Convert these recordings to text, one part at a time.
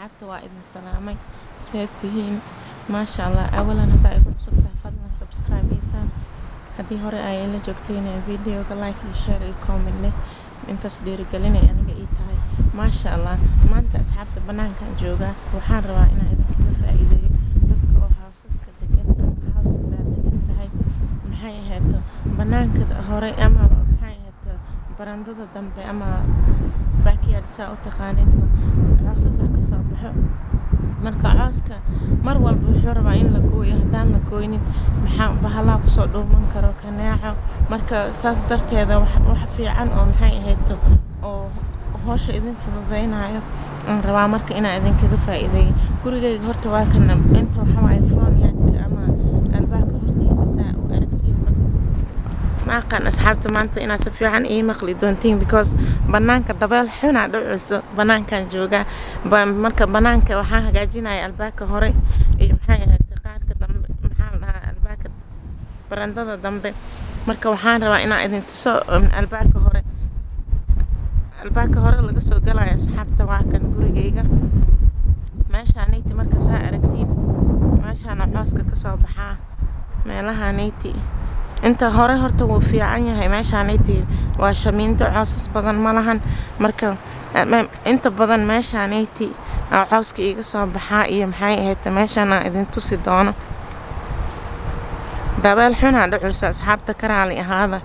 Asxaabta, waa idin salaamay. Seed tihiin? Maasha Allah. Awalan, haddaa igu cusub tahay, fadlan subscribe iisaan. Haddii hore ay ila joogtayna, videoga like iyo share iyo comment leh. Intaas dhiirigelinay aniga ii tahay. Maasha Allah. Maanta, asxaabta, banaankan joogaa. Waxaan rabaa inaan idinkaga faa'iideeyo dadka oo houseska degan ama house hadaad degan tahay, maxay ahayto, banaanka hore ama maxay ahayto, barandada dambe ama backyard saa u taqaaninba, cawsasaa kasoo baxo. Marka cawska mar walba wuxuu rabaa in la gooyo. Haddaan la gooynin, maxaa bahalaa kusoo dhuuman karo, kaneeco. Marka saas darteeda, wax fiican oo maxay ahayto oo howsha idin fududeynayo aan rabaa marka inaan idinkaga faa'iideeyo. Gurigayga horta waa kan. Inta waxaa waaye front yardka ama albaabka hortiisa, saa u aragtiinba. Ma aqaan, asxaabta, maanta inaad si fiican ii maqli doontiin, because banaanka dabeel xunaa dhacayso. Banaankan joogaa. Marka banaanka waxaan hagaajinaya albaabka hore iyo maxay ahayd qaarka dambe, maxaa la dhahaa, albaabka barandada dambe. Marka waxaan rabaa inaan idin tuso albaabka hore. Albaabka hore laga soo galayo, asxaabta, waa kan gurigayga. Meeshaanayti marka saa aragtiin, meeshaana cooska kasoo baxaa. Meelahaanayti inta hore horta wuu fiican yahay. Meeshaanayti waa shamiinto, coosas badan ma lahan. Marka inta badan meeshaanayti aa cawska iiga soo baxaa iyo maxay ahayd meeshaan aan idin tusi doono. Dabeel xunaa dhacaysa, asxaabta, ka raali ahaada.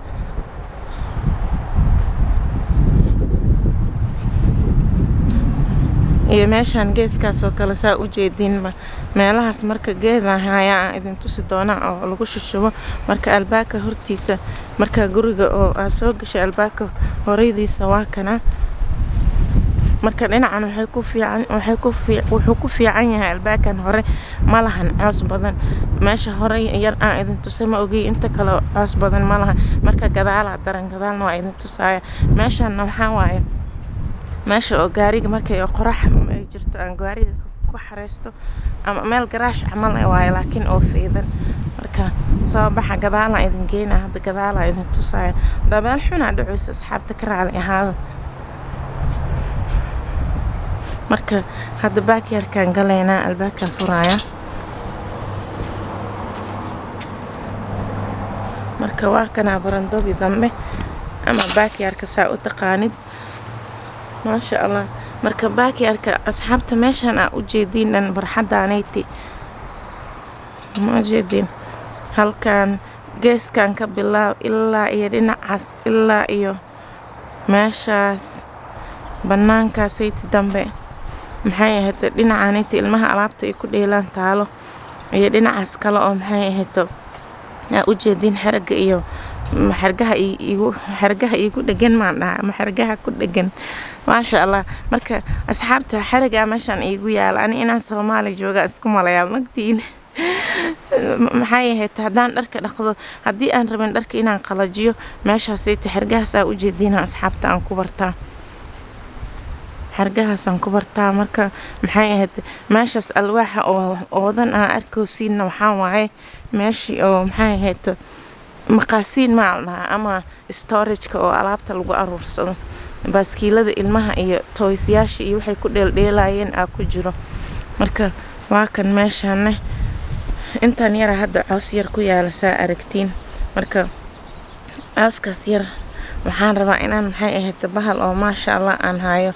Iyo meeshaan geeskaas oo kale, saa u jeediinba, meelahaas. Marka geedaan hayaa aan idin tusi doona oo lagu shushubo. Marka albaabka hortiisa, marka guriga oo aad soo gashay, albaabka horeydiisa waa kana. Marka dhinacan waxay ku fiican waxay ku wuxuu ku fiican yahay, albaabkan hore ma lahan coos badan. Meesha hore yar aan idin tusay ma ogey, inta kale coos badan ma lahan. Marka gadaalaa daran, gadaalna waa idin tusaaya. Meeshaana waxaa waaye meesha oo gaariga markay qorax ay jirto aan gaariga ku xareysto, ama meel garaash camal waaye, laakiin oo feydan. Marka soo baxa, gadaalaa idin geynaa. Hadda gadaalaa idin tusaaya. Dabeel xunaa dhacaysa, asxaabta, ka raali ahaada. Marka hadda backyardkaan galaynaa, albaabkaan furaaya. Marka waa kanaa barandadii dambe ama backyardka saa u taqaanid. Maasha Allah. Marka backyardka, asxaabta, meeshaan aa ujeediin dhan, barxadaanayti ma ujeediin, halkan geeskan ka bilaab ilaa iyo dhinacaas, ilaa iyo meeshaas banaankaasayti dambe, maxay ahayd, dhinacaanayti ilmaha alaabta ay ku dheelaan taalo, iyo dhinacaas kale oo maxay ahayd aa ujeediin, xeraga iyo xergaha igu xergaha igu dhegan maan dhahaa ama xergaha ku dhegan. Maasha Allah. Marka, asxaabta, xerigaa meeshaan iigu yaala, ani inaan Soomaali jooga isku malayaa magtiin. Maxay ahayd, haddaan dharka dhaqdo, haddii aan rabin dharka inaan qalajiyo, meeshaasayta xergahaas aa ujeediina, asxaabta, aan ku bartaa, xergahaasaan ku bartaa. Marka maxay ahayd, meeshaas alwaaxa oo oodan aan arkaysiinna waxaa waaye meeshii oo maxay ahayd, maqaasiin maa la dhahaa, ama storageka oo alaabta lagu aruursado, baaskiilada ilmaha iyo toysyaasha iyo waxay ku dheeldheelayeen aa ku jiro. Marka waa kan meeshaane, intaan yara hadda coos yar ku yaala, saa aragtiin. Marka cawskaas yar waxaan rabaa inaan maxay ahayd bahal oo maasha Allah aan hayo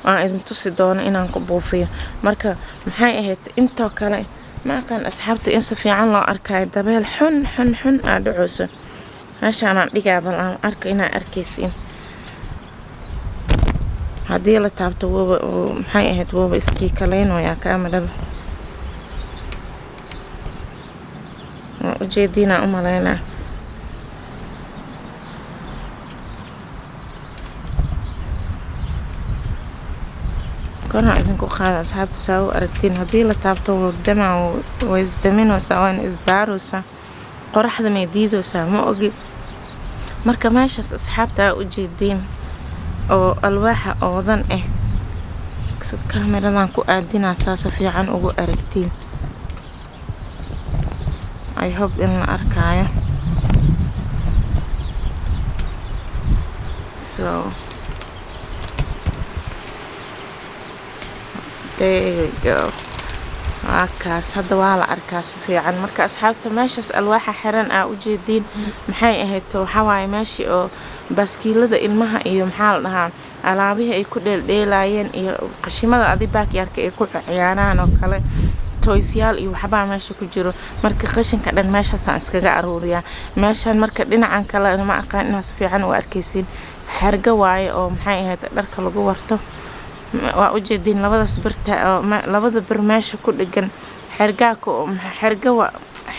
aan idin tusi doono inaan ku buufiyo. Marka maxay ahayd, intoo kale ma aqaan, asxaabta, in si fiican loo arkayo. Dabeel xun xun xun aa dhacayso. Meeshaanaan dhigaa, bal aan arko inaa arkaysiin. Haddii la taabto, wuuba maxay ahayd, wuuba iskii kaleynayaa kaamirada. Waa ujeediinaa u maleynaa. Koraan idinku qaada, asxaabta, saa u aragtiin. Haddii la taabto, wuu damaa, way isdaminaysaa, waana isdaaraysaa. Qoraxda may diidaysaa, ma ogi. Marka meeshaas, asxaabta, aa ujeediin oo alwaaxa oodan ah, kaamiradan ku aadinaa saa si fiican ugu aragtiin. I hope in la arkaayo. So There we go. Waa kaas, hadda waa la arkaa si fiican. Marka asxaabta, meeshaas alwaaxa xiran aa ujeediin maxay ahayd? Waxaa waaye meeshii oo baaskiilada ilmaha iyo, maxaa la dhahaa, alaabihii ay ku dheeldheelayeen iyo qashimada adi backyardka ay ku ciyaaraan oo kale, toysyaal iyo waxbaa meesha ku jiro. Marka qashinka dhan meeshaasaan iskaga aruuriyaa meeshan. Marka dhinacan kale ma aqaan inaad si fiican u arkaysiin, xergo waaye oo, maxay ahayd, dharka lagu warto. Waa ujeediin labadaas birta oo labada bir meesha ku dhegan, xergaa ku xerga wa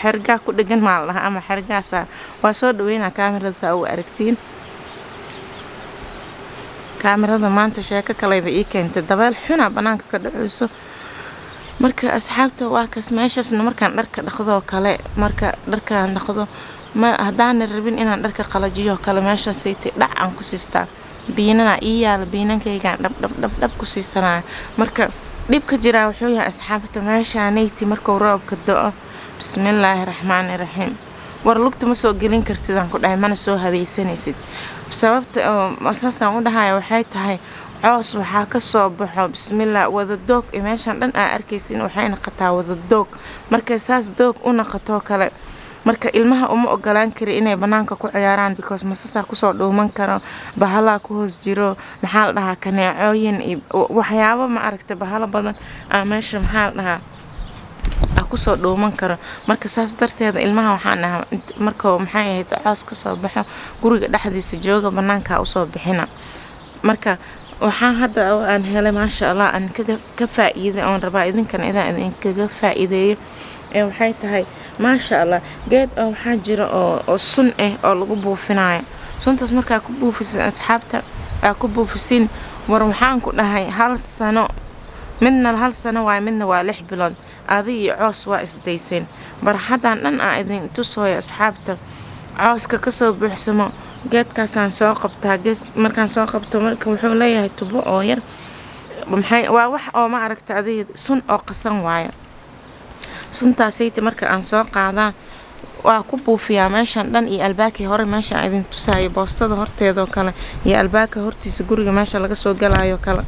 xergaa ku dhegan maa la dhahaa ama xergaasa. Waa soo dhaweynaa kaamirada saa ugu aragtiin. Kaamirada maanta sheeko kaleba ii keentay, dabeel xuna banaanka ka dhaceyso. Marka asxaabta, waa kaas. Meeshaasna markaan dharka dhaqdoo kale, marka dharkaan dhaqdo, ma haddaana rabin inaan dharka qalajiyo kale, meeshaasayta dhac aan ku siistaa. Biinana ii yaala, biinankaygaan dhab dhab dhab dhab ku siisanaya. Marka dhibka jiraa wuxuu yahay, asxaabta, meeshaanayti markuu roobka do-o, bismillaahi raxmaani raxiim, war lugta ma soo gelin kartid aan ku dhahay, mana soo habeysanaysid. Sababta oo saasaan u dhahaya waxay tahay coos waxaa kasoo baxo, bismillah, wada doog. Meeshaan dhan aa arkaysin waxay noqotaa wada doog. Markay saas doog u noqotoo kale, marka ilmaha uma ogolaan kari inay banaanka ku ciyaaraan, because masasaa kusoo dhuuman karo, bahalaa ku hoos jiro, maxaa la dhahaa, kaneecooyin iyo waxyaabo, ma aragta, bahalo badan aa meesha, maxaa la dhahaa, aa kusoo dhuuman karo. Marka saas darteeda ilmaha waxaan dhahaa, marka, maxay ahayd, coos kasoo baxo, guriga dhexdiisa jooga, banaanka usoo bixina. Marka waxaan hadda oo aan helay, maasha Allah, aan kaga ka faa-iiday oon rabaa idinkana inaan idinkaga faa-iideeyo ee waxay tahay, maasha Allah, geed oo waxaa jira oo sun ah oo lagu buufinayo. Suntaas markaa ku buufisin, asxaabta, aa ku buufisin, war waxaan ku dhahay hal sano midna, hal sano waaye, midna waa 6 bilood. Adig iyo coos waa isdayseen. Barxadan dhan aa idin tusooyo, asxaabta, cooska kasoo buuxsamo, geedkaasaan soo qabtaa. Gees markaan soo qabto, marka wuxuu leeyahay tubo oo yar, maxay, waa wax oo, ma aragta, adiga sun oo qasan waaye. Suntaasayta marka aan soo qaadaa, waa ku buufiyaa meeshan dhan iyo albaabkii hore, meesha aan idin tusaayo, boostada horteedoo kale iyo albaabka hortiisa, guriga meesha laga soo galayo kale,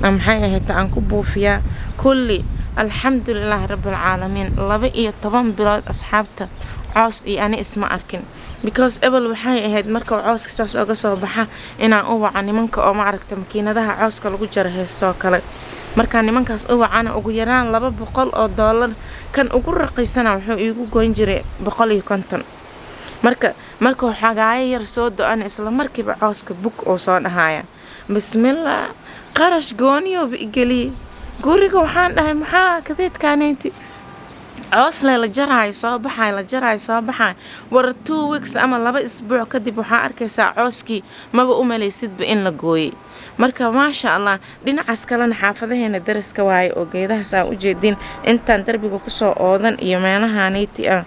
maxay ahayd, aan ku buufiyaa kulli. Alxamdulilaahi rabbilcaalamiin, 12 bilood, asxaabta, coos iyo ani isma arkin, because ebel waxay ahayd marka cooska saas oga soo baxa inaan u waco nimanka oo, ma aragta, makiinadaha cooska lagu jaro heystoo kale. Markaa nimankaas u wacana, ugu yaraan $200 kan ugu raqiisana wuxuu iigu goyn jiray 150. Marka markuu xagaayo yar soo do-ana, isla markiiba cooska bug uu soo dhahaya. Bismillah, qarash gooniyooba igeliye guriga. Waxaan dhahay, maxaa kadeedkaanayti coosle la jaraayo, soo baxayo, la jaraayo, soo baxayo? War 2 weeks ama 2 isbuuc kadib waxaa arkaysaa cooskii maba u malaysidba in la gooyey. Marka maasha Allah, dhinacaas kalena xaafadaheena daraska waaye oo geedahaas aa ujeedin, intaan darbiga kusoo oodan iyo meelahaanayti ah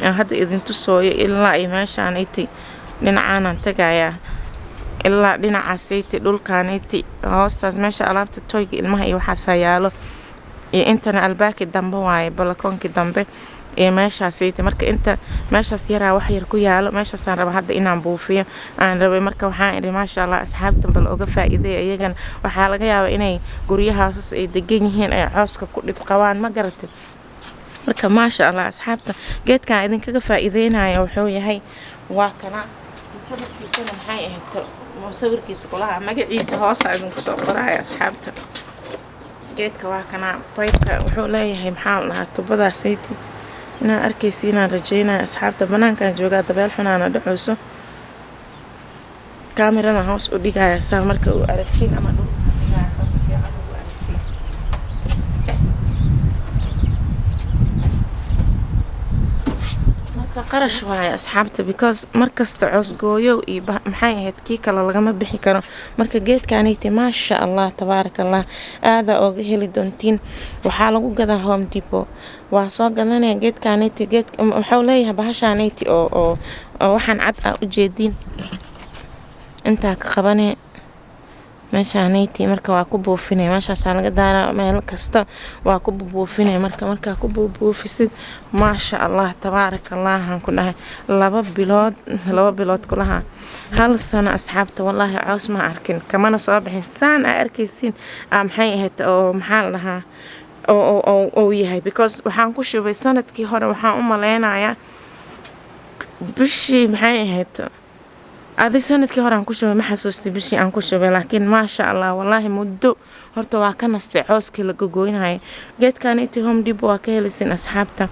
aan hadda idin tusooyo, ilaa iyo meeshaanayti dhinacaanaan tagayaa, ilaa dhinacaasyti dhulkaanayti hoostaas, meesha alaabta toyga ilmaha iyo waxaas yaalo, iyo intana albaabkii dambe waaye, balakoonkii dambe iyo meeshaasayta. Marka inta meeshaas yaraa wax yar ku yaalo, meeshaasaan raba hadda inaan buufiyo aan rabay. Marka waxaan idhi, maasha Allah, asxaabtan bal oga faa'iideeya. Iyagana waxaa laga yaabaa inay guryahaasas ay degan yihiin ay cooska ku dhib qabaan, ma garatay? Marka maasha Allah, asxaabta, geedkan idinkaga faa'iideynaya wuxuu yahay waa kana. Musawirkiisana, maxay ahayd, musawirkiisa kulaha, magaciisa hoosa idinku soo qoraya, asxaabta. Geedka waa kana. Baybka wuxuu leeyahay, maxaa la dhahaa, tubadaasaydi inaan arkaysi inaan rajeynaya. Asxaabta, banaankaan joogaa, dabeel xunaana dhaceyso. Kaamiradan hoos u dhigaya saa marka uu aragtiin, ama dhulka dhigaya saa si fiican ugu aragtiin. Marka qarash waaye, asxaabta, because markasta coosgooyow iyo maxay ahayd, kii kale lagama bixi karo. Marka geedkanayte, maasha Allah, tabaaraka Allah, aadaa ooga heli doontiin. Waxaa lagu gadaa Home Depot, waa soo gadanaya geedkanayte. Geed wuxuu leeyahay bahashaanayti oo waxaan cad aa ujeediin intaa ka qabanee. Meeshaanayti marka waa ku buufinay, meeshaasaa laga daaraa, meel kasta waa ku buufinay. Marka markaa ku buufisid, maasha Allah, tabaaraka Allah, aan ku dhahay 2 bilood, 2 bilood kulahaa, hal sano, asxaabta, wallaahi coos ma arkin, kamana soo bixin. Saan aa arkaysiin maxay ahayd oo maxaa la dhahaa oo yahay, because waxaan ku shubay sanadkii hore, waxaan u maleynayaa bishii maxay ahayd adi, sanadkii hore aan ku shubay, ma xasuustay bishii aan ku shubay, laakiin maasha Allah, wallaahi muddo horta waa ka nastay cooskii laga goynaya. Geedkan intii Home Depot waa ka helaysin, asxaabta,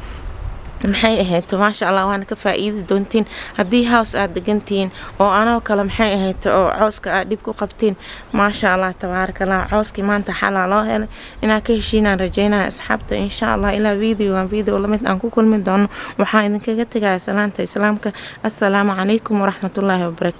maxay ahayd, maasha Allah, waana ka faa-iidi doontiin haddii house aad degantihiin oo anoo kale, maxay ahayd, oo cooska aad dhib ku qabtiin. Maasha Allah, tabaaraka Allah, cooskii maanta xalaa loo helay. Inaa ka heshiinaan rajeynaya, asxaabta, insha Allah. Ilaa videogan video lamid aan ku kulmi doono, waxaan idinkaga tegaya salaanta islaamka. Assalaamu calaykum waraxmatullaahi wabarakaatu.